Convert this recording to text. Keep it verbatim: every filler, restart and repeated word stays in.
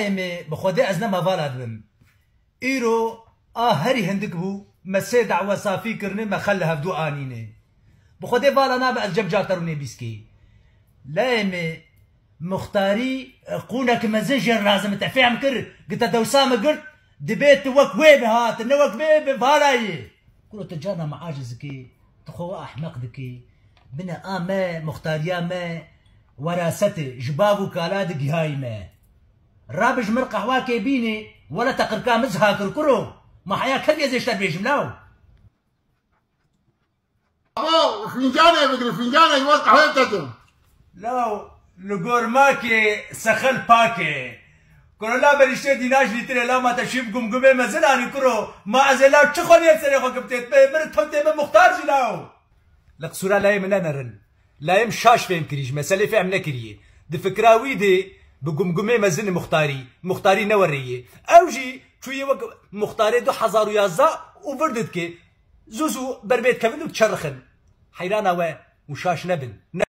Ê me, bi Xwedê ez ne me vala dibim. Îro a herî hindik bû, me sê dawa safî kirine, me xel li hevdû anîne. Bi Xwedê vala nabe ez cem car te rûnê bîskê. Leyê me, muxtarî, e, qûnek mezin jê razim te fêm kir, gite dewsa me girt, dibê tu wek wê bi ha, tu ne wek wê bi vala yê. Kuro tu cana me aciz dikê, tu xwe we ehmeq dikê. Bine a me, muxtariya me, werasete, ji bav û kala digihayî me. Rabe ji min qehwakê bînê, wele te qirka min ziha kir kuro. Ma heya kevî ez ê ji te bêjim law. Abo, fîncanê bigire, fîncanê ji we qehwê bitetim. Law, li gor makê sexel pakê. Kuro la berîştê dîna ji lîtirê la ma te şîv gumgumê mezin anî kuro. Ma ez ê law çi xweliyê serê xwe kim têt bê, min tevtê min muxtar jî law. Li qisûra layê min nenerin. Layê min şaş fêm kirî, ji meselê fêm nekiriye. Di fikra wî de bi gumgumê mezin muxtarî, muxtarî ne werê ye. Ew jî çûye wek muxtarê du hezar û yazdeh û vir didike. Zû zû ber bê dikevin û diçerixin. Heyrana we û şaş nebin. Ne